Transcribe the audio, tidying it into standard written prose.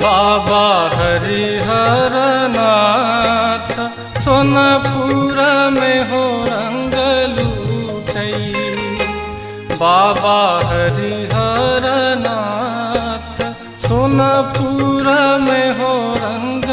बाबा हरिहर नाथ सोनपुर में हो रंग लूटई। बाबा हरिहर नाथ सोनपुर में हो रंग